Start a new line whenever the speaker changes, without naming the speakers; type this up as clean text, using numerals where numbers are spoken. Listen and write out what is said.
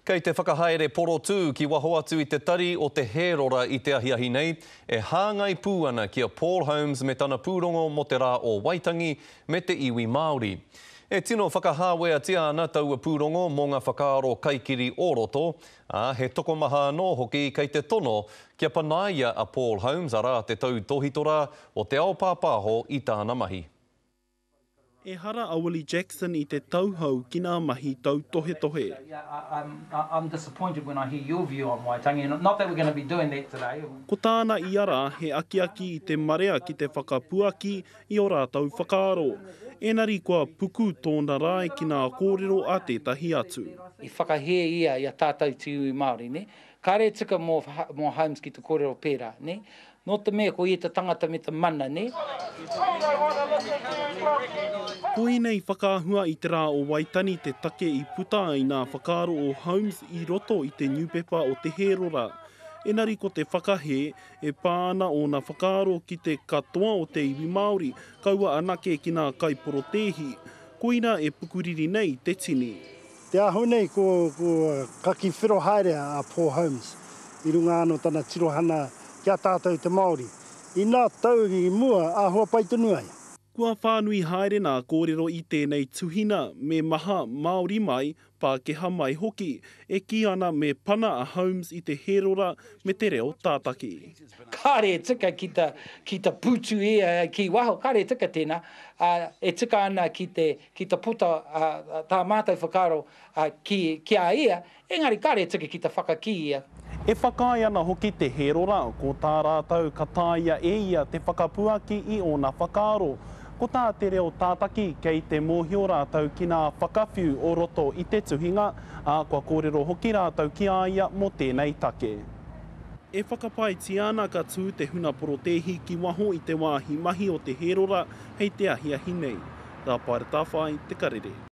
Kei te whakahaere porotū ki waho atu i te tari o te Hērora i te ahiahi nei, e hāngai pū ana ki a Paul Holmes me tana pūrongo mō te Rā o Waitangi me te iwi Māori. E tino whakahāweatia ana taua pūrongo mō ngā whakaaro kaikiri o roto, ā, he tokomaha anō hoki kei te tono kia panaia a Paul Holmes, arā, te tautōhito rā o te ao pāpāho i tāna mahi.
Ehara a Willie Jackson i te tauhou ki ngā mahi tautohetohe. Ko tāna ia rā he akiaki i te marea ki te whakapuaki i ō rātou whakaaro. Enari kua puku tōna rae ki ngā kōrero a tētahi atu.
I whakahē ia i a tātou te iwi Māori, nē? Kāre e tika mō Holmes ki te kōrero pērā, nē? Nō te mea ko ia te tangata me te mana, nē?
Koinei whakaahua i te rā o Waitani te take i puta ai nā whakaaro o Holmes i roto i te niupepa o Te Hērora. Enari ko te whakahē, e pā ana ōna whakaaro ki te katoa o te iwi Māori, kaua anake ki nā kaiporotēhi. Koira e pukuriri nei te tini.
Te aho nei ko kaki whero haere a Paul Holmes i runga ano tana tirohana ki a tātou te Māori. Ina tau i mua āhua pai tonu ai.
Kua whānui haere nā kōrero i tēnei tuhina, me maha, Māori mai, Pākehā mai hoki, e kī ana me pana a Holmes i te hērora me te reo tātaki.
Kāre e tika ki ta, ki ta pūtu ia ki waho, kāre e tika tēnā, ā, e tika ana ki te, ki ta puta tā mātou whakaaro ki, ki a ia, engari kāre e tika ki ta whakakī ia.
E whakaae ana hoki te Hērora, ko tā rātou ka taea e ia te whakapuaki i ōna whakaaro. Ko tā te reo tātaki, kei te mōhio rātou ki nā whakawhiu o roto i te tuhinga, ā, kua kōrero hoki rātou ki a ia mō tēnei take. E whakapaetia ana ka tū te huna porotēhi ki waho i te wāhi mahi o te Hērora hei te ahiahi nei. Rāpaera Tawhai, Te Karere.